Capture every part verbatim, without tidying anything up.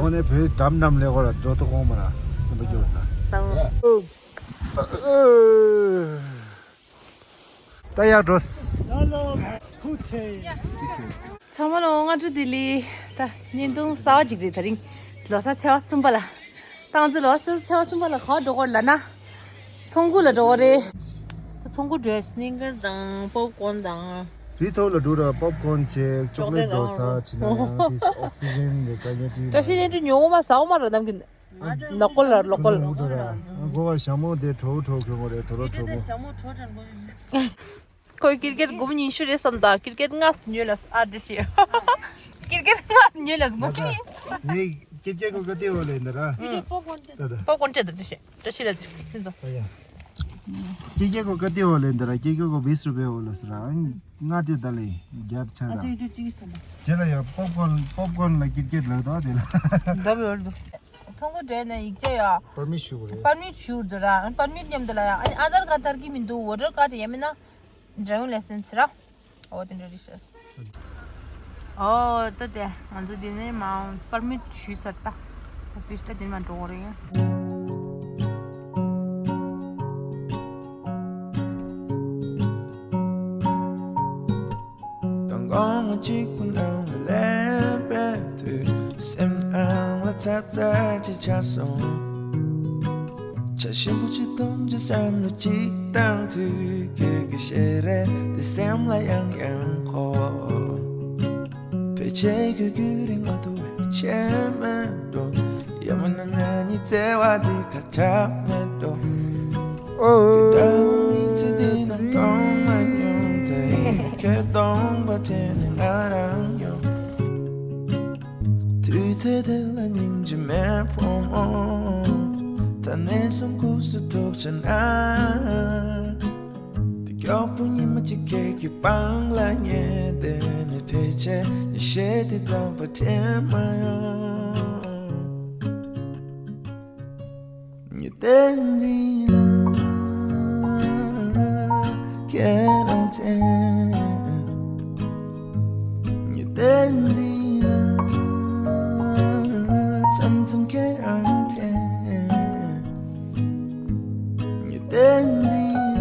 ཁོ་ནས་བོད་འགྲམ་འགྲམ་ལས་སྐོར་ལ་འགྲོ་ཐུབ་ཁོང་མ་ར་སེམས་པ་སྐྱོ་ན། ད་ཡག་འགྲོ། ཚང་མ་ལ་སྔ་དྲོ་བདེ་ལེགས། ད་བརྙན་ཐུང་གསར་པ་ཅིག་རེད། ད་རིང་ལོ་གསར་ཚེས་པ་གསུམ་པ་ལ། ཏང་ཙི་ལོ་གསར་ཚེས་པ་གསུམ་པ་ལ་ག་འགྲོ་གོ་ལབ་ན། ཚོང་ཁུག་ལ་འགྲོ་གོ་རེད། ད་ཚོང་ཁུག་འགྲོ་ཡ་སི་ནིང་ཀར་དང་པོབ་ཀོན་དང་། རི་ཐོག་ལ་འགྲོ་ར་པོབ་ཀོན་ཆེ་ཅོག་ལེ་ཊི་འགྲོ་ས་ཆེ་ན་ཡང་དེ་ཨོག་སི་ཇན་གི་དཀའ་ངལ་དེ་བཀྲ་ཤིས་ལྷུན་གྲུབ་ཉོ་མ་ཟ་མ་ར་ནམ་གི་ནོ་ཀོལ་ལ་ལོ་ཀོལ། གོ་བར་ཞྭ་མོ་དེ་གྲོ་གྲོ་གོ་རེད། དོ་རོ་གྲོ་གོ། ཁོས་ཀིར་ཀེར་སྒོར་མོ་ཉི་ཤུ་རེད་བསམ་ད་ཀིར་ཀེར་ལྔ་ཉོས་ལ་ཨ་འདྲི་ཤེས། ཀིར་ཀེར་ལྔ་ཉོས་ལ་སྒོར་མོ། ངས་ཀིར་ཀེར་གོ་ག་ཏེ་འོ་ལེ་འདི་ར། པོབ་ཀོན་ཅེ་འདི་འདྲི་ཤེས། བཀྲ་ཤིས་ལ་འདི་ཤེས་ཚོ། ཀིར་ཀེར་གོ་ག་ཏེ་འོ་ལེ་འདི་ར། ཀིར་ཀེར་གོ་བིས་རུ་པེ་འོ་ལ་སི་ར། ང་དེ་ད་ལེ་རྒྱ་ཆ་ར། དེ་ལ་ཡ་པོབ་ཀོན་པོབ་ཀོན་ལ་ཀིར་ཀེར་ལ་དོ་དེ་ལ། འདབ་ཡོད་དོ། ཚོང་ཁུག་འགྲོ་ནས་ཡིག་ཆ་ཡ། པར་མིཊ་ཞུ་དགོས་རེད། པར་མིཊ་ཞུ་དགོས་ར། པར་མིཊ་མཉམ་དུ་ལ་ཡ། ཨ་ནི་ཨ་དར་ཀར་དར་གི་མི་འདུག་ཝོ་ཊར་ཀར་ཡ་མིན་ན། ཌ་རའི་ཝིང་ལའི་སེན་སི་ར། འོ་དེ་འདྲ་རེད་ཤག་འོ་ད་དེ་ང་ཚོ་འདི་ནས་མ་པར་མིཊ་ཞུས་ཚར་ད། ཨོ་ཕིས་ད་འདི་ནས་མ་འགྲོ་གི་རེད། དང་དགོང་མོ་གཅིག་པུ་ནང་ལ་སླེབས་པའི་དུས། སེམས་ནང་ལ་ཚབ་ཚབ་ཅིག་ཆགས་སོང་། བྱ་ཞིམ་པོ་ཅིག་འཐུང་རྒྱུ་བསམ་བློ་ཅིག་བཏང་དུས། སྐྱིད་ཀྱི་ཞལ་རས་འདི་སེམས་ལ་ཡང་ཡང་འཁོར། ཕལ་ཆེར་ཁོས་རྒྱུན་རིང་མ་ཐུབ་པའི་ཆད་མེད་འགྲོ། ཡང་མིན་ན་ང་གཉིས་བརྩེ་བ་འདི་ཁ་གྲག་མེད་འགྲོ། ཨོ། ཁྱོད་འདྲ་བོ་མི་ཚེ་འདི་ན་མཐོང་མ་མྱོང་། དེ་ཡིན་ཁྱོད་སྟོང་པ་དེ་ནི་ང་རང་ཡོད། དུས་ཚོད་དེ་ལ་སྙིང་རྗེ་མེད་ཕོ་མོ། ད་ནས་བཟུང་ཁུག་སུ་ཐུག་བྱ་ན། དེ་མགྱོགས་པོ་ཉི་མ་གཅིག་ཁྱེད་ཀྱི་པང་ལ་ཉལ་བསྡད་ནས། ཕལ་ཆེར་ཉི་ཤེལ་དེ་རྩམ་པ་འཐེན་མ་ཡོང་། ཉི་ཟླ་འདི་ལ་ཁྱེད་རང་འཐེན། ཉི་ཟླ་འདི་ལ་མཚམས་མཚམས་ཁྱེད་རང་འཐེན། ཉི་ཟླ་འདི་ལ་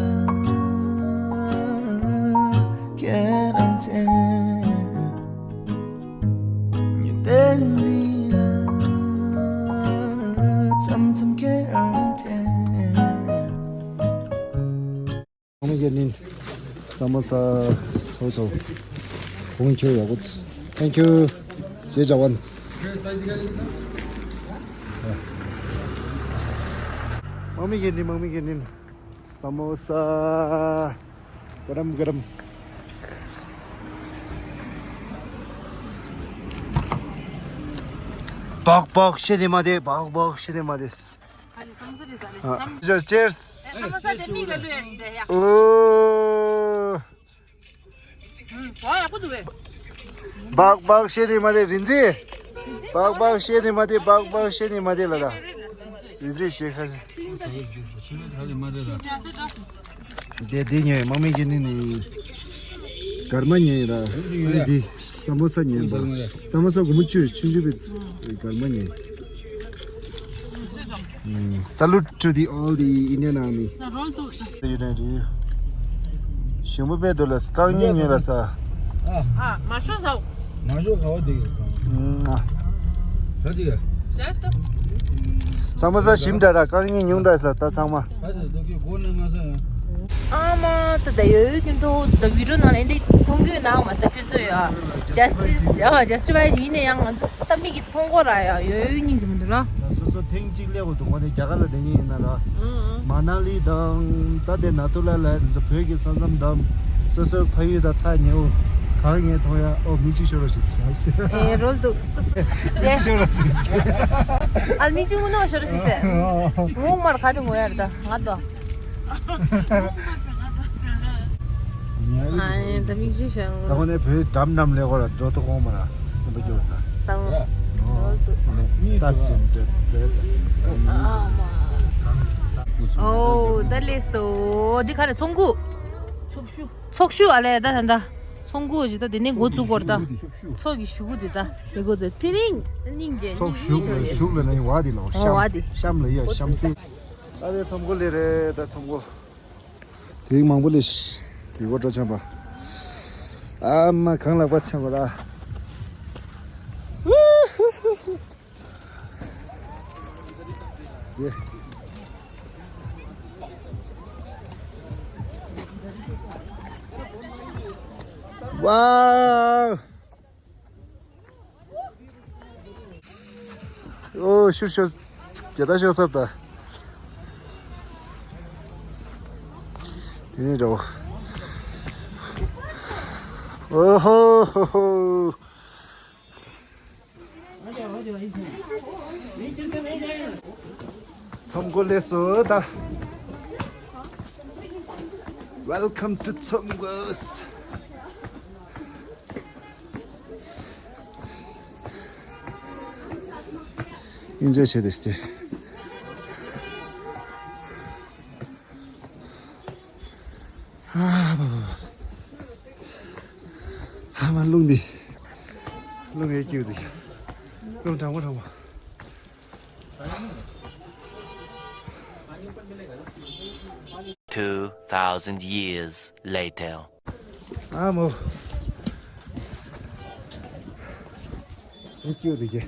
ཁྱེད་རང་འཐེན། ཉི་ཟླ་འདི་ལ་མཚམས་མཚམས་ཁྱེད་རང་འཐེན། ཚང་མ་ཡར་ནིན། ས་མོ་ས་ཚོ་ཚོ། ཁོང་ཁྱོད་ཡག་པོ། Thank you. ཇེ་ཇ་ཝན། དམག་མི་ཡར་ནིན། དམག་མི་ཡར་ནིན། ས་མོ་ས། ག་རམ་ག་རམ། སྦག་སྦག་ཤེ་དེ་མ་དེ། སྦག་སྦག་ཤེ་དེ་མ་དེ། ཨ་ནི་ས་མོ་ས་དེ་ས་རེད། ཨ། Cheers. ས་མོ་ས་དེ་མིག་ལ་ལུས་ཡ་རེད་ཡ། ཨོ། ཨུམ། བ་ཡག་པོ་འདུག་བས། སྦག་སྦག་ཤེ་དེ་མ་དེ་རིན་ཙི། སྦག་སྦག་ཤེ་དེ་མ་དེ། སྦག་སྦག་ཤེ་དེ་མ་དེ་ལ་ད། རིན་ཙི་ཤེ་ཁ་ཤེ། དེ་དེ་ཉོས། དམག་མི་གི་ནི་ནི་གར་མ་ཉོས་ར། ཨ་ནི་དེ་ས་མོ་ས་ཉོས་པ། ས་མོ་ས་སྒོར་མོ་བཅུ། ཆུང་ཆུང་པའི་གར་མ་ཉོས། Salute to the all the Indian Army. ཞིམ་པོ་དཔེ་འདུག་ལ། རྐང་གཉིས་ཉོས་ལ་ས། ཨ། མ་ཤོག་ས། མ་ཤོག་ག་བ་འདི་ཡོད་གང་། ཨ། ག་འདི་ཡོད། ས་མོ་ས་ཞིམ་དྲགས་ར། རྐང་གཉིས་ཉུང་དྲགས་ས། ད་ཚང་མ། ག་འདི་ཡོད། སྒོ་ནས་མ་ས་ཡང་། ཨ་མ། ད་ད་ཡོད་ཡོད་ཀྱི་འདུག་ད་བི་ཌིའོ་ནང་ལ་འདི་མཐོང་རྒྱུ་ནང་མ་ད་ཁྱོད་ཚོ་ཡ། Justice ཨ། Justified ཡིན་ནས་ཡང་ང་ཚོ་ད་མིག་གིས་མཐོང་གོ་ར་ཡ། ཡོད་ཡོད་སྙིང་རྗེ་མི་འདུག་ར། སོ་སོ་ཐེངས་གཅིག་སླེབས་དགོས་འདུག་དངོས་གནས་རྒྱ་གར་ལ་བསྡད་མཁན་ཡིན་ན་ར། ཨང་ཨང་། མ་ན་ལི་དང་ད་དེ་ན་ཐུ་ལ་ལ་ཚོ་བོད་ཀྱི་ས་མཚམས་དང་། སོ་སོའི་ཕ་ཡུལ་དང་ཐག་ཉེ་བོ་གང་ངས་མཐོང་ཡ། ཨོ་མིག་ཆུ་ཤོར་རོགས་ཞེས་བྱ་ཞེས། ཨེ་རོལ་འདུག་མིག་ཆུ་ཤོར་རོགས་ཞེས། ཨ་མིག་ཆུ་ངུ་ནོ་ཤོར་རོགས་ཞེས། ངུག་མར་ག་དུ་ངུ་ཡ་རེད་ད་ང་དོ། ཨ་ཡེ་ད་མིག་ཆུ་ཤར་ངོ་། ད་ཁོ་ནས་བོད་འགྲམ་འགྲམ་ལས་ཁོ་ལ་འགྲོ་ཐུབ་ཁོང་མ་ར་སེམས་པ་སྐྱོ་ད། ད་ངོ་། ད་སེམས་སྐྱོ་ད། ཨ་མ། ཨོ་ད་ལེ་སོ་འདི་ག་རེ་ཚོང་གུ། ཚོགས་ཞུ། ཚོགས་ཞུ་ཨ་ལེ་ད་ད་ད། ཚོང་སྒོ་ཞིག་ད་དེ་ནས་འགོ་བཙུགས་སྐོར་ད། ཚོགས་ཀྱི་ཞུ་གུ་དེ་ད་དེ་གོ་ཚེ་ཚེ་རིང་སྙིང་རྗེ་ཚོགས་སྙིང་ཞུགས་རྗེ་ཞུགས་ལ་ནི་བ་དེ་ལོ། ཨོ་བ་ཤམ་དེ། ཤམ་ལ་ཡ་ཤམ་སེ། ཨ་རེ་ཚོང་སྒོ་ལས་རེད་ད་ཚོང་སྒོ། དེ་མང་པོ་ལས་ཤི། དེ་གོ་འགྲོ་ཆམ་པ། ཨ་མ་གང་ལག་པ་ཆམ་པ་ར། ཡེ། ཝའོ། ཨོ་ཤུར་ཤོར། རྒྱ་ད་ཤོར་སབ་ད། དེ་ནས་འགྲོ། ཨོ་ཧོ་ཧོ་ཧོ། ཚོམ་གོ་ལེ་སོ་ད། Welcome to ཚོམ་གོས། ཨིན་ཇོ་བྱེད་དེ་སྟེ། ཨ་བ་བ་བ། ཨ་མ་རླུང་འདི། རླུང་ཡེ་སྐྱིད་འདུག་རླུང་དྲང་པོ་དྲང་པོ། Two thousand years later. ཨ་མོ། ཡེ་སྐྱིད་འདུག་གི།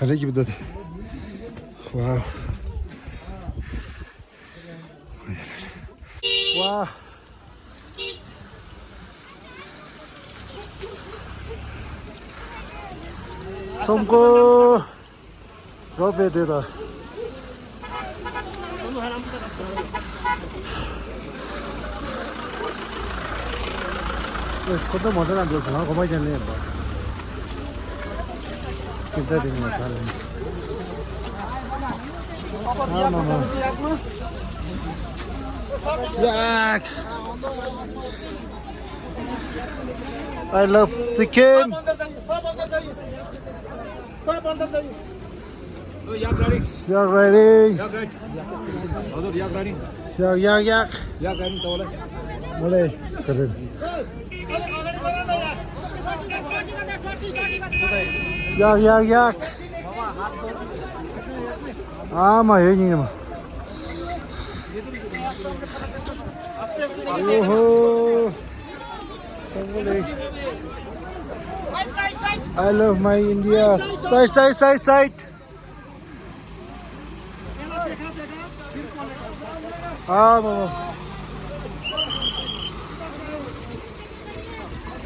ག་རེ་སྐྱིད་པོ་འདུག་དེ། ཝའོ། ཝའོ། ཚོམ་གོ། རོ་པེ་དེ་ད། ཁོ་ཚོ་མོ་ཊ་ནང་འགྲོ་སོང་ང་གོམ་པ་རྒྱག་ནས་ཡིན་པ། སྐྱིད་ཚད་དེ་ནས་ཚར་ལ། ཨ་མ་མ། ཡ། I love Sikkim. Yak ready. Yak ready. Yak ready. Yak, yak, yak. Yak ready. Mole, kare. Yak, yak, yak. Ama, ye ni ma. Oho. I love my India. Side, side, side, side. Ah, mama.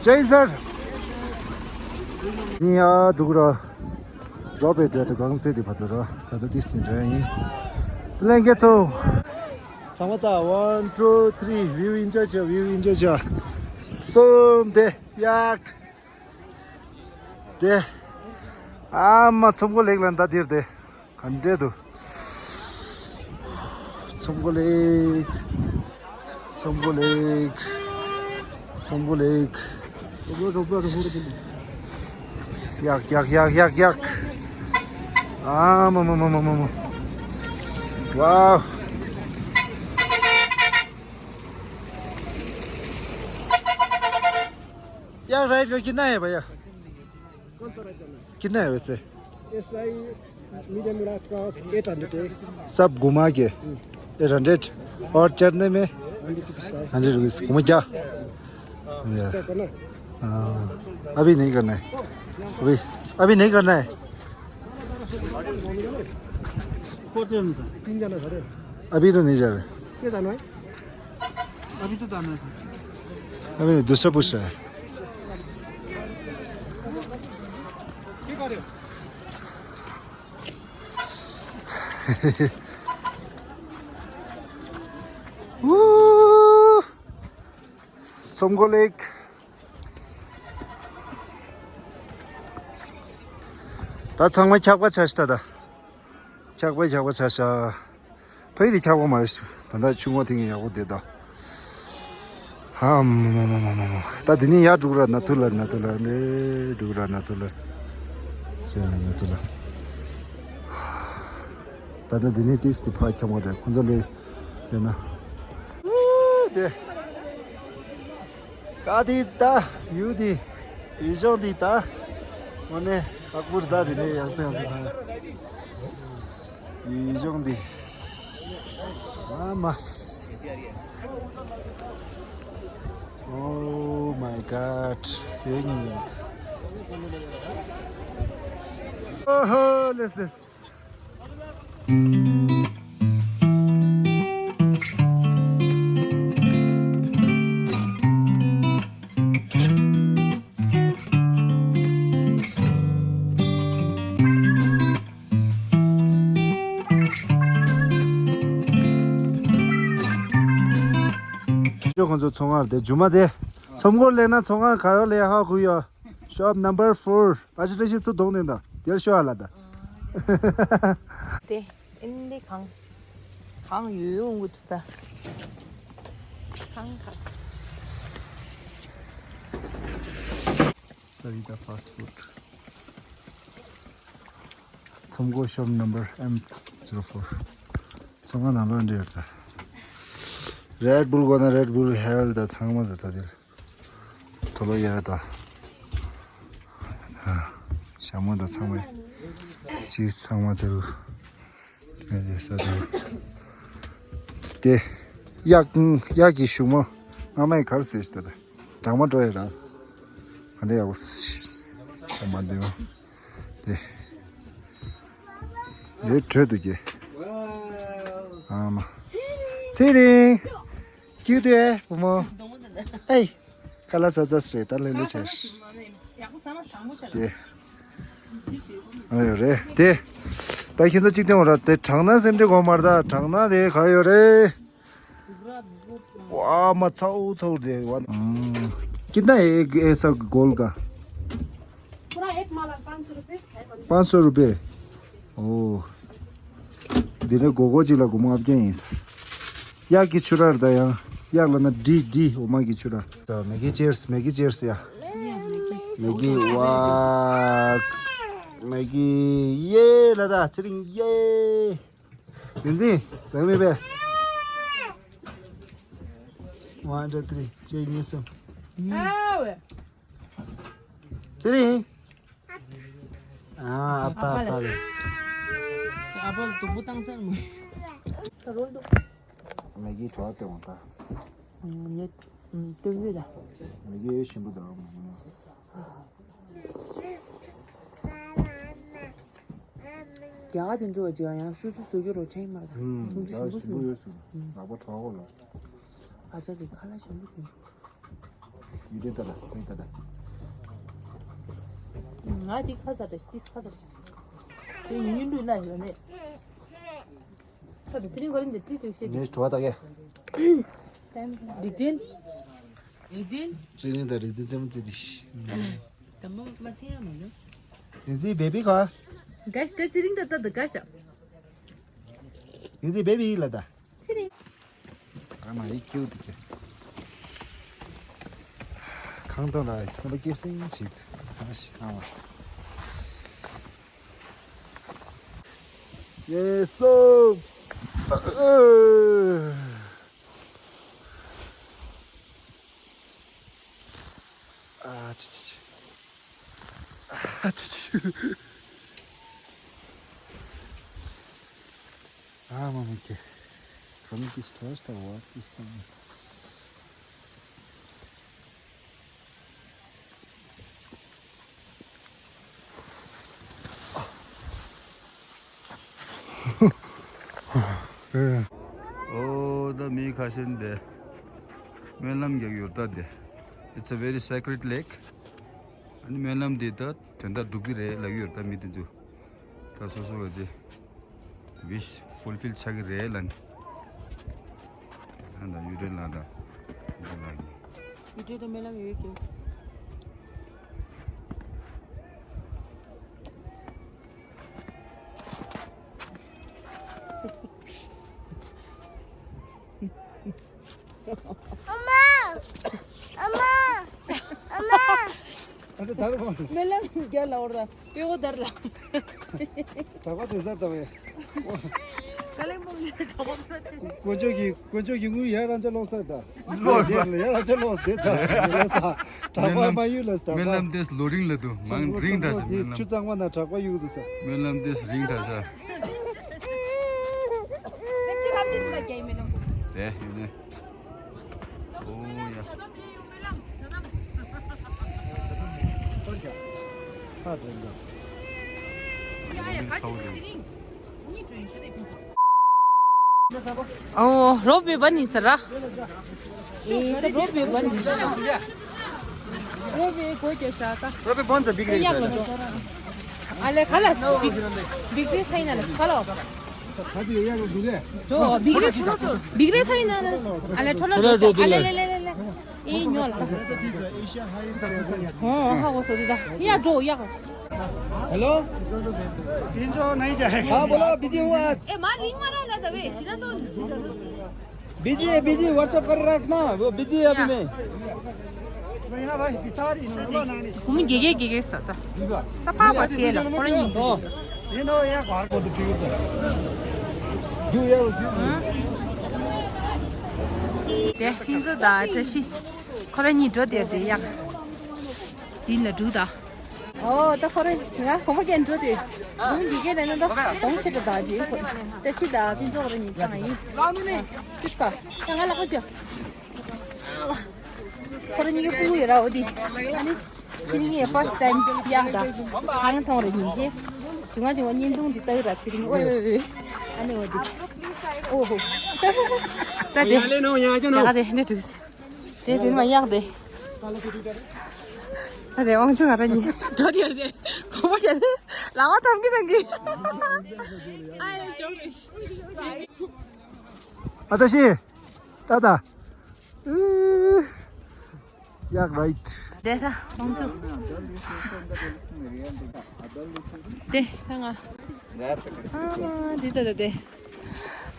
Jai sir. ཡ་འགྲོ་གི་ར། རོ་པེ་འདྲ་དུ་གང་ཚེ་དེ་བར་དུ་ར་ག་དུ་དིས་ནི་འདྲ་ཡིན། ལན་གེ་ཚོ། ཚང་མ་ད་one two three view enjoy བྱ། view enjoy བྱ། གསུམ་དེ་ཡག་དེ། ཨ་མ་ཚོམ་གོ་ལེགས་ལ་ད་དེར་དེ། ག་འདྲས་འདུག་ཚོམ་གོ་ལེགས། ཚོམ་གོ་ལེགས། ཚོམ་གོ་ལེགས། ཡག་ཡག་ཡག་ཡག་ཡག་ཨ་མ་མ་མ་མ་མ་མ། ཝའོ། ཡག་རའིཌ་ག་གི་ན་ཡ་བ་ཡ། कौन सा राइड करना है? कितना है वैसे? SI medium वाला का eight hundred है। सब घुमा के हम्म। Eight hundred. और चढ़ने में हंड्रेड रुपीस का है। Hundred rupees. घुमा क्या? या। क्या करना है? हाँ, अभी नहीं करना है। अभी, अभी नहीं करना है। तीन जना सर। अभी तो नहीं जा रहे। के जाना है? अभी तो जाना है सर। अभी दूसरा पूछ रहा है। Woo! ཚོམ་གོ་ལེགས། ད་ཚང་མ་འཁྱག་པ་ཆགས་ཤག་ད། འཁྱག་པ་འཁྱག་པ་ཆགས་ཤག་ཕ་ཡི་དེ་འཁྱག་པ་མ་རེད་ཤག་ད་ལྟ་ཆུ་ངོགས་དེ་ངས་ཡག་པོ་བསྡད་ད། ཧམ་མོ་མོ་མོ་མོ་མོ། ད་དེ་ནས་ཡར་འགྲོ་གི་ར། ན་ཐུ་ལ་ན་ཐུ་ལ་ལེ་འགྲོ་གི་ར། ན་ཐུ་ལ་ཟེར་ན་ན་ཐུ་ལ། ད་ལྟ་འདི་ནས་ཏིས་དེ་ཕར་འཁྱམ་པ་རེད། ཁོང་ཚོ་ལས་ཡོད་ན། ཨུ་དེ། ད་དེ་ད་ཡུལ་དེ། ཡུལ་ལྗོངས་དེ་ད། དངོས་གནས་ཁག་པོ་རེད། ད་དེ་ནས་ཡང་ཚེ་ཡང་ཚེ་ད། ཡུལ་ལྗོངས་དེ། ཨ་མ། Oh my God. ཁྱོད་ཉིད་ཡིན། ཨོ་ཧོ། ལེས་ལེས། ཁྱོད་ཁོང་ཚོ་ཚོང་ཁང་དེ་རྒྱུ་མ་དེ་ཚོམ་སྐོར་ལས་ན་ཚོང་ཁང་ག་རོ་ལས་ཧ་གོ་ཡོད། Shop number four. ཨ་ཅེ་བཀྲ་ཤིས་ཚུར་གདོང་ནས་ད་དེར་ཤོག་ཨ་ལ་ད། དེ་ཨིན་དེ་གང་གང་ཡོད་ཡོད་འུ་ཐུ་ཚ། གང་ག Sarita fast food. ཚོམ་སྐོར་shop number M zero four. ཚོང་ཁང་ནང་ལོགས་འདྲེས་ཡོད་ད། Red Bull དགོས་ན་Red Bull ཧེལ་ད་ཚང་མ་ད་ད་དེ། དོ་ལོ་ཡ་ད། ཞྭ་མོ་ད་ཚང་མ། ཅིག་ཚང་མ་དུ། དེ་ས་དུ། དེ། གཡག་གཡག་གི་གཞུག་མ། ཨ་མའི་གར་ཟེར་ཞིག་ད་ད། གྲང་མ་འགྲོ་ཡ་ར། ག་འདྲ་ཡག་པོ། ཞྭ་མ་འདུག་དེ། ཡོད་བྲོས་འདུག་གི། ཨ་མ། ཚེ་རིང་། སྐྱིད་དེ་བུ་མོ། ཨེ། ཁ་ལག་ཟ་ཟ་སྲེ་ད་ལེ་ལེ་བྱས། དེ། ཨ་ཡོད་རེད་དེ། ད་ཁྱེད་ཚོ་གཅིག་སྟོན་འོ་ར་དེ་དྲང་ན་སེམས་ཁྲལ་གོ་མར་ད་དྲང་ན་དེ་ག་ཡོད་རེད། ཝ་མ་ཚའུ་ཚའུ་དེ་ཝ། कितना है एक ऐसा गोल का? पूरा एक माला पाँच सौ रुपये। पाँच सौ रुपये? ཨོ། འདི་ནས་སྒོར་སྒོར་གཅིག་ལ་སྒོར་མོ་ལྔ་བརྒྱ་ཡིན། གཡག་གི་ཆུ་རར་ད་ཡང་། གཡག་ལ་ན་ཌི་ཌི་འོ་མ་གི་ཆུ་རར། ད་མེ་གི་ཅེར་སི། མེ་གི་ཅེར་སི་ཡ། མེ་གི་ཝ། མེ་གི་ཡེ་ལ་ད་ཚེ་རིང་ཡེ། ཡིན་ཟིན་ཟ་མི་པས། One, two, three. གཅིག་གཉིས་གསུམ། ཨ་ཝེ། ཚེ་རིང་། ཨ་ཨ་ཕ་ཨ་ཕ་རེད། ཨ་ཕ་ལ་སྡུག་པོ་བཏང་ཚར་མོ། ད་རོལ་འདུག་མེ་གི་གྲོགས་དེ་འོང་ད། ངས་སྟོན་རྒྱུ་ད། མེ་གི་ཞིམ་པོ་དང་། རྒྱ་གར་དེ་ཚོ་བ་ཅིག་ཡང་སོ་སོ་བཟོ་རྒྱུ་རོ་ཆེན་མ་རེད། ཐུང་ཅིག་ཞིམ་པོ་ཞིམ་པོ་ཡོད་སུ། ལག་པ་གྲོགས་ལ། ཨ་ཅག་གི་ཁ་ལག་ཞིམ་པོ་ཞིམ་པོ། ཡུ་ཏེ་ཏ་ལ་ཡུ་ཏེ་ཏ། ང་དེ་ཁ་ཟ་རེད། ཏིས་ཁ་ཟ་རེད། དེ་ཉུ་ཉུ་ལུས་ན་ཡོད་ནས། ཁ་དེ་ཚེ་རིང་གོ་རིང་དེ་ཏི་ཏི་ཤེས་ཏི། ངས་བྲོ་བ་ད་གས། རིག་འཛིན། རིག་འཛིན། ཚེ་རིང་དང་རིག་འཛིན་རྩེད་མོ་རྩེ་དི་ཤི། དམ་པ་མ་ཐེ་ཡ་མ་ནུ། རིག་འཛིན་བེ་བི་ག་ག་ག་ཚེ་རིང་ད་ད་ད་ག་ཤ། རིག་འཛིན་བེ་བི་ལ་ད། ཚེ་རིང་། ཨ་མ་ཡི་ཀྱུ་དི་ཀྱ། ཁང་སྟོང་ལ་སེམས་པ་སྐྱིད་སེང་བྱེད། ཨ་ཤི་ཨ་མ། ཡེ་སོ། ཨ་ཅི་ཅི་ཅི། ཨ་ཅི་ཅི་ཅི། ཨ་མ་མ་ཀེ། ཁ་མི་ཀི་སི་ཕར་སི་ཊ་ཝ་ཀི་སམ། ཨོ་ད་མི་ཁ་ཤས་འདི་སྨོན་ལམ་རྒྱག་ཡོད་ད་དེ། It's a very sacred lake. ཨ་ནི་སྨོན་ལམ་འདི་ད་དོན་དག་འགྲུབ་ཀྱི་རེད་ལབ་ཡོད་ད་མི་དེ་ཚོ། ད་སོ་སོ་བ་ཅི། ཝིཤ་ཕུལ་ཕིལ་ཆགས་ཀྱི་རེད་ལབ་ནི། ཨ་ད་ཡུ་རེ་ལ་ད། ཡུ་རེ་ལ་ནི། ཡུ་རེ་ད་སྨོན་ལམ་ཡོད་ཀྱི། ཨ་མ། ཨ་མ། ཨ་མ། ཨ་ད་དར་བ། སྨོན་ལམ་རྒྱ་ལ་འོར་ད་པེ་འོ་དར་ལ། གྲགས་པ་དེ་སར་ད་བས། ཀ་ལེན་པོང་གི་གྲགས་པ་ཕ་ཏེ། དཀོན་མཆོག་གི་དཀོན་མཆོག་གི་དངུལ་ཡར་རང་ཅག་ལོག་སར་ད། ལོག་སར། ཡར་རང་ཅག་ལོག་སྡེ་ཚ་སེ་ལོག་ས། གྲགས་པ་མ་ཡུལ་ལ་ས་གྲགས་པ། སྨོན་ལམ་དེ་ལོ་རིང་ལ་འདུག་མང་རིང་དྲགས་ཤག་སྨོན་ལམ། ཆུ་གཙང་མ་ན་གྲགས་པ་གཡུག་འདུག་ས། སྨོན་ལམ་དེ་རིང་དྲགས་ཤག་དེ་ཡིན་ནི། ཨོ་ཡ། ཨོ་རོ་པེ་བ་ནི་ས་ར། ཨེ་ད་རོ་པེ་བ་ནི་ས་ར། རོ་པེ་གོ་ཀྱ་ཤ་ཀ། རོ་པེ་བོན་ཙ་བིག་རེ་ཡ་ས་གོ་ཅོ། ཨ་ལེ་ཁ་ལ་སི་བིག་བིག་རེ་ས་ཡིན་ན་ལ་སི་ཁ་ལ་བ་ཀ། ད་ཅི་ཡ་ཡ་རོ་འདུག་ལེ། ཅོ་བིག་རེ་སུ་ཅོ། བིག་རེ་ས་ཡིན་ན་ལ། ཨ་ལེ་ཁྲོ་ལ་འགྲོ་ཤ། ཨ་ལེ་ལེ་ལེ་ལེ་ལེ། ཨེ་ཉོ་ལ། ཧོ་ཧ་གོ་སོ་དི་ད་ཡ་འགྲོ་ཡ། हेलो। हाँ, बोलो, बिजी हूँ आज। ए, मार रिंग मारा ना तबे, सीधा सो। बिजी है, बिजी, WhatsApp कर रहा है ना, वो बिजी है अभी। मैं। कुम गे गे गे गे सता। सफा पछे ला, कोन नि। ये नो, ये घर को तो ठीक है। जो ये उसी। དེ་ཕིན་ཙོ་ད་བཀྲ་ཤིས་ཁོ་རང་གཉིས་འགྲོ་དེ་དེ་ཡག་དེ་ལ་འགྲོ་ད། ཨོ་ད་ཁོ་རང་ང་གོམ་པ་རྒྱན་འགྲོ་དེ་གོམ་འདི་གས་ལ་ན་ད་གོམ་ཆེ་ད་ད་དེ་བཀྲ་ཤིས་ད་ཕིན་ཙོ་ཁོ་རང་གཉིས་ཀྱང་ཡིན། ཅིས་ཀ་ད་ང་ལ་ཁོ་ཅོ། ཁོ་རང་གཉིས་ཀྱི་སྤུ་གུ་ཡོད་ར་འོ་དེ། ཨ་ནི། ཚེ་རིང་ངས་first time་གཡག་དང་ཁང་མཐོང་རེ་ཡིན་གྱི། བྱུང་ང་བྱུང་ང་བརྙན་ཐུང་འདི་ལྟ་གི་ར་ཚེ་རིང་ཨོ་ཨོ་ཨོ། ཨ་ནི་འོ་དེ། ཨོ་ཧོ། ད་དེ། ཡ་ལེ་ནོ་ཡ་ཅོ་ནོ། ཡ་དེ་འདི་དུ། དེ་དེ་མ་གཡག་དེ། ད་དེ་དབང་ཆུང་ང་ར་གཉིས། འགྲོ་དེ་ཡར་དེ། གོ་བ་ག་དེ། ལ་བ་ཐམ་གི་ཐམ་གི། ཨ་ཡ་ཅོ་རེ། ཨ་ད་ཤི། ད་ད། ཡག་རའིཊ། དེ་ས་ཁོང་ཚོ། དེ་ཁ་ང་། ཨ་དེ་ད་ད་དེ།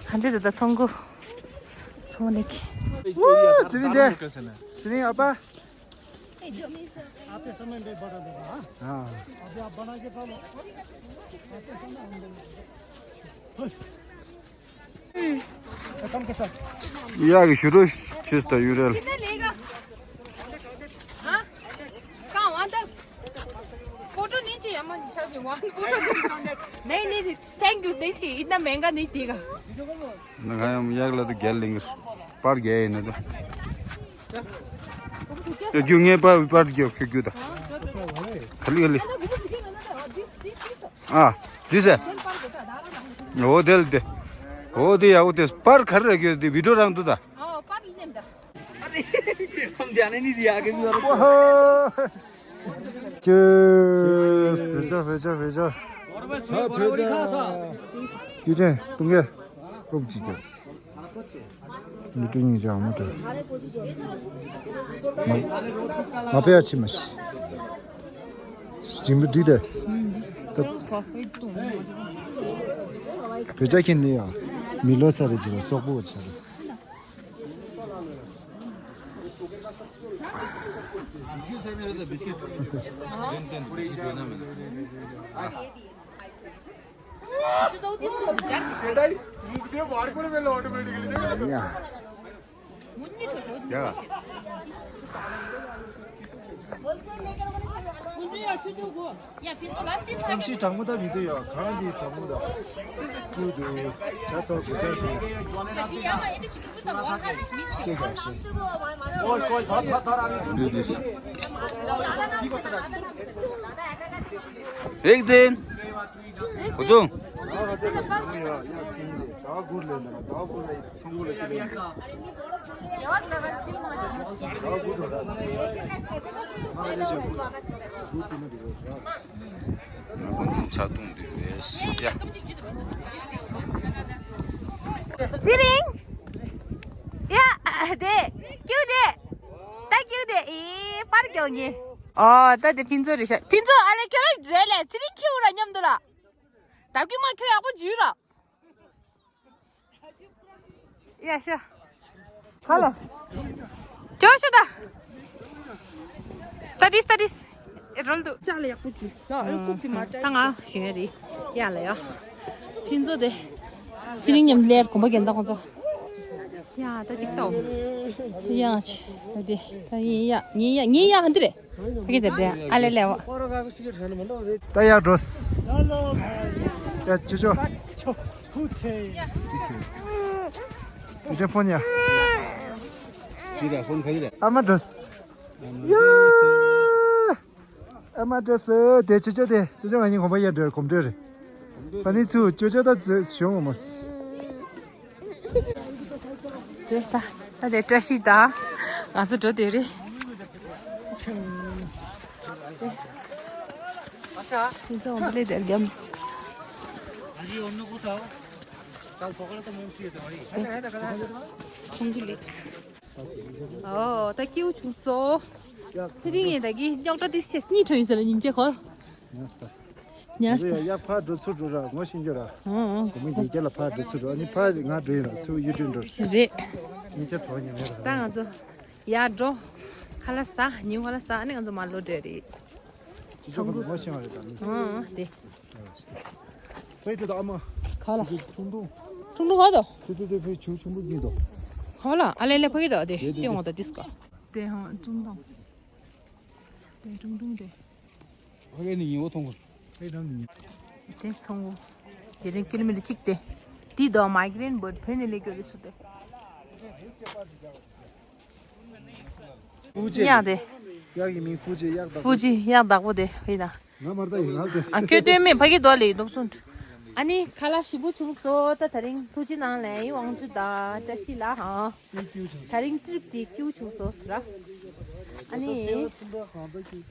ག་འདྲ་ད་ད་ཚོང་གུ། ཚོང་ལེགས། ཝུ་ཙི་རིང་དེ། ཙི་རིང་ཨ་ཕ། हाँ। या कि शुरू चेस ता यूरल। कितना लेगा? हाँ? कहाँ वहाँ तक? फोटो नहीं चाहिए, अम्मा, शायद वहाँ फोटो नहीं चाहिए। नहीं, नहीं, नहीं, thank you, नहीं चाहिए, इतना महंगा नहीं देगा। ना खाया हम यार ला तो गैल लेंगे। पर गया है ना तो। क्यों क्यों ये पर पर क्यों क्यों क्यों था? खाली खाली। ཨ། འདི་ཟེར། འོ་དེ་ལ་དེ། འོ་དེ་ཡ་འོ་དེ་པར་ག་རེ་ར་གྱོད་དེ་བི་ཌིའོ་རང་འདུག་ད། ཨོ་པར་ལེན་ད། ཅེས། བེ་ཅོ་བེ་ཅོ་བེ་ཅོ། ཡུ་ཅན་ཏུང་གེ། རོབ་ཅིག་གྱོད། ལུས་སྤྲུལ་སྙིང་རྗེ་ཨ་མ་དྲོད། མ་མ་ཕེ་ཡ་ཕྱི་མ་ཤི། ཞིམ་པོ་འདི་དེ། ད། བོད་ཇ་ཁྱེར་ནི་ཡ། མི་ལོ་ས་རེ་ཅི་ལ་སོག་པོ་ཆ་རེ། ཨེམ་སི་དྲང་མོ་ད་མི་འདུག་ཡ། གང་འདི་དྲང་མོ་ད། ཀུ་འདུག་ཇ་ཚ་གུ་ཇ་གུ། ཤེས་ག་ཤེས། འདི་འདི། རིག་འཛིན། ཨུ་ཚུགས། ཚ་གདུང་འདི་རེད་ཡ། ཚེ་རིང་། ཡ། དེ། ཀྱུ་དེ། ད་ཀྱུ་དེ། ཨེ། པར་ཀྱོ་ངེ། ཨོ། ད་དེ་ཕུན་ཚོགས་རེད་ཤག་ཕུན་ཚོགས་ཨ་ལེ་ཁྱོད་རང་མཛད་ལས་ཚེ་རིང་ཁྱེའུ་ར་མཉམ་དུ་ལ། ད་ཀྱུ་མ་ཁྱོད་ཡག་པོ་འཇུས་ར། ཡ་ཤ། ཧ་ལ། ཅོ་ཤ་ད། ད་དིས་ད་དིས། ཨེ་རོལ་དུ་ཅག་ལ་ཡག་པོ་བྱོས། ལ་ཨེ་རྐུབ་དེ་མ་ད་ང་ཞོན་རེད། ཡ་ལ་ཡ། ཕན་ཚུན་དེ། ཚེ་རིང་མཉམ་ལས་གོམ་པ་རྒྱན་ད་ཁོང་ཚོ། ཡ་ད་ཅིག་ལྟ། ཡ་ཆེ། ད་དེ་ད་ཡིན་ཡ་ཡིན་ཡ་ཡིན་ཡ་ཧན་དེ་རེད། ཕ་གི་དེ་རེད་ཨ་ལེ་ལེ་བ། ད་ཡ་འགྲོ། ཡ་ཅོ་ཅོ། ཅོ་ཅོ་ཕོན་ཡ། ཨ་མ་འགྲོ། ཡ། ཨ་མ་བཀྲ་ཤིས་དེ་ཅོ་ཅོ་དེ་ཅོ་ཅོ་ང་གཉིས་གོམ་པ་ཡར་འགྲོ་གོམ་བགྲོད་རེད། ཕ་ནི་ཚུ་ཅོ་ཅོ་ད་ཅོ་ཞོན་འོང་མོ། དེ་ད་ད་དེ་བཀྲ་ཤིས་ད་ང་ཚོ་འགྲོ་དེ་རེད། དེ་ཚོ་འོང་ལེ་དེར་རྒྱམ། ཚོང་གི་ལེགས། ཨོ་ད་སྐྱིད་པོ་བྱུང་སོང་། ཚེ་རིང་ཡིན་ད་གི་རྙོག་དྲ་དེ་ཤེས་གཉིད་ཁྲོ་ཡིན་ཟེར་ལ་སྙིང་རྗེ་གོ། ཉལ་སྟ། ཉལ་སྟ། ཡ་ཕར་འགྲོ་ཚུར་འགྲོ་ར་ངོ་ཤེས་རྒྱུ་ར། ཨང་ཨང་། གོ་མི་དགེ་རྒྱ་ལ་ཕར་འགྲོ་ཚུར་འགྲོ་ཨ་ནི་ཕར་ང་འགྲོ་ཡིན་ར་ཚུར་གཡུ་སྒྲོན་འགྲོ་ར། རེད། སྙིང་རྗེ་གྲོགས་ཉེ་མེད་ར། ད་ང་ཚོ་ཡར་འགྲོ། ཁ་ལག་ཟ་ཉིན་ཁ་ལག་ཟ་ཨ་ནི་ང་ཚོ་མར་ལོག་འགྲོ་རེད། ཚོང་གི་ངོ་ཤེས་པ་རེད་ད་ནི། ཨང་ཨང་དེ། ཕའི་ཏི་ད་ཨ་མ། ག་ལ། ཁྲུང་ཁྲུང་། ཁྲུང་ཁྲུང་ག་དོ། ཏི་ཏི་ཏི་ཕའི་ཆུ་ཆུང་པོ་གྱིན་དོ། ག་ལ་ཨ་ལེ་ལེ་ཕ་གི་དོ་དེ་དེ་དེ་དེ་འོང་ད་དིས་ཀ། དེ་ཧང་ཁྲུང་ཁྲུང་། དེ་ཁྲུང་ཁྲུང་དེ། ཕ་གི་ནི་ཉི་འོ་ཐོང་གོ། ཕའི་ད་ནི་ཉི། དེ་ཚོང་གོ། དེ་རིང་ཀི་ལོ་མི་ཊར་གཅིག་དེ། དེ་དོ་མའི་གི་རེན་བོད་ཕན་ནི་ལེ་གྱོ་རེ་སོ་དེ། ཧྥུ་ཅི། གཡག་དེ། གཡག་གི་མིང་ཧྥུ་ཅི་གཡག་དག་པོ། ཧྥུ་ཅི་གཡག་དག་པོ་དེ་ཧི་ད། ང་མར་ད་ཡི་ང་དེ། ཨ་ཁྱོད་སྟོན་མེད་ཕ་གི་དོ་ལེ་ཡི་དོག་སུན། ཨ་ནི་ཁ་ལག་ཞིམ་པོ་བྱུང་སོང་ད་ད་རིང་ཧྥུ་ཅི་ནང་ལ་ཡི་དབང་ཕྱུག་དང་བཀྲ་ཤིས་ལ་ཧང་། ད་རིང་ཊི་རིབ་དེ་སྐྱིད་པོ་བྱུང་སོང་ཟེར་ར། ཨ་ནི།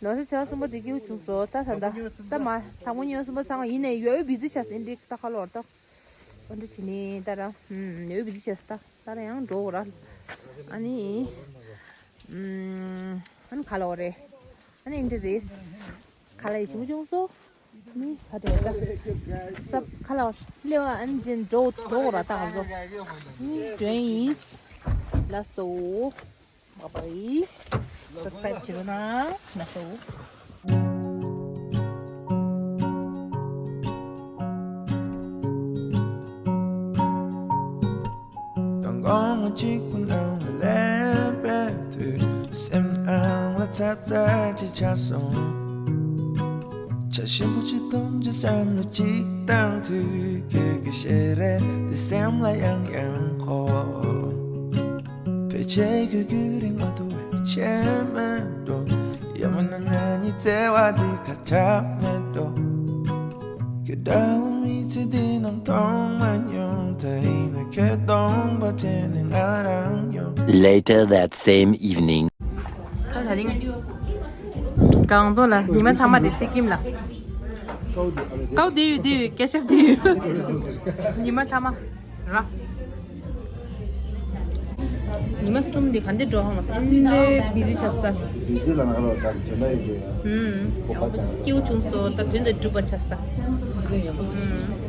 ལོ་ས་ཚེ་བ་གསུམ་པོ་དེ་སྐྱིད་པོ་བྱུང་སོང་ད་ད་ད་ད་མ་ལྷག་མོ་ཉོ་གསུམ་པོ་ཚང་མ་ཡིན་ནས་ཡོད་བི་ཛི་ཆགས་ཨིན་འགྲིག་ད་ཁ་ལོར་ད། ཨོ་འདྲ་བྱས་ནས་ད་ར། ཨུམ། ཡོད་བི་ཛི་ཆགས་ད། ད་ར་ཡང་འགྲོ་ར། ཨ་ནི། ཨུམ། ཨ་ནི་ག་ལ་འོ་རེད། ཨ་ནི་འདི་རེད། ག་ལ་ཡི་ཞིམ་པོ་བྱུང་སོང་། ནི་ད་དེ་ད། སབ་ག་ལ་འོ་ལེ་བ་ཨ་ནི་འདི་འགྲོ་འགྲོ་ར་ད་ག་ཚོ། ནི་འགྲོ་ཡིན། ལགས་སོ། Bye bye. Subscribe བྱེད་རོགས་གནང་། ལགས་སོ། དང་དགོང་མོ་གཅིག་པུ་ནང་ལ་སླེབས་པའི་དུས། སེམས་ནང་ལ་ཚབ་ཚབ་ཅིག་ཆགས་སོང་། བྱ་ཞིམ་པོ་ཅིག་འཐུང་རྒྱུ་བསམ་བློ་ཅིག་བཏང་དུས། སྐད་ཀྱི་ཞལ་རས་འདི་སེམས་ལ་ཡང་ཡང་འཁོར། ཕལ་ཆེར་ཁྱོད་རྒྱུན་རིང་མ་ཐུབ་པའི་ཆད་མེད་འགྲོ། ཡང་མིན་ན་ང་གཉིས་བརྩེ་བ་འདི་ཁ་ཆག་མེད་འགྲོ། ཁྱོད་འདྲ་བོ་མི་ཚེ་འདི་ནང་མཐོང་མ་མྱོང་། ད་ཡིན་ན་ཁྱོད་སྟོང་པ་དེ་ནི་ང་རང་ཡོང་། Later that same evening. ད་ད་རིང་གང་དུ་ལ་ཉི་མ་ཐ་མ་དེ་སི་ཀིམ་ལ། ཀའོ་དེ་ཡོད་དེ་ཡོད་སྐད་ཆ་དེ་ཡོད། ཉི་མ་ཐ་མ། ར། ཉི་མ་གསུམ་དེ་ག་འདི་འགྲོ་ཧང་ཨེ་འདྲའི་བི་ཛི་ཆགས་སོང་ད། བི་ཛི་ལ་ང་རོ་ད་དོན་དག་ཡོད་དེ་ཡ། ཧུམ། སྐྱིད་པོ་བྱུང་སོང་ད་དོན་དག་འགྲུབ་པ་ཆགས་སོང་ད། ཧུམ།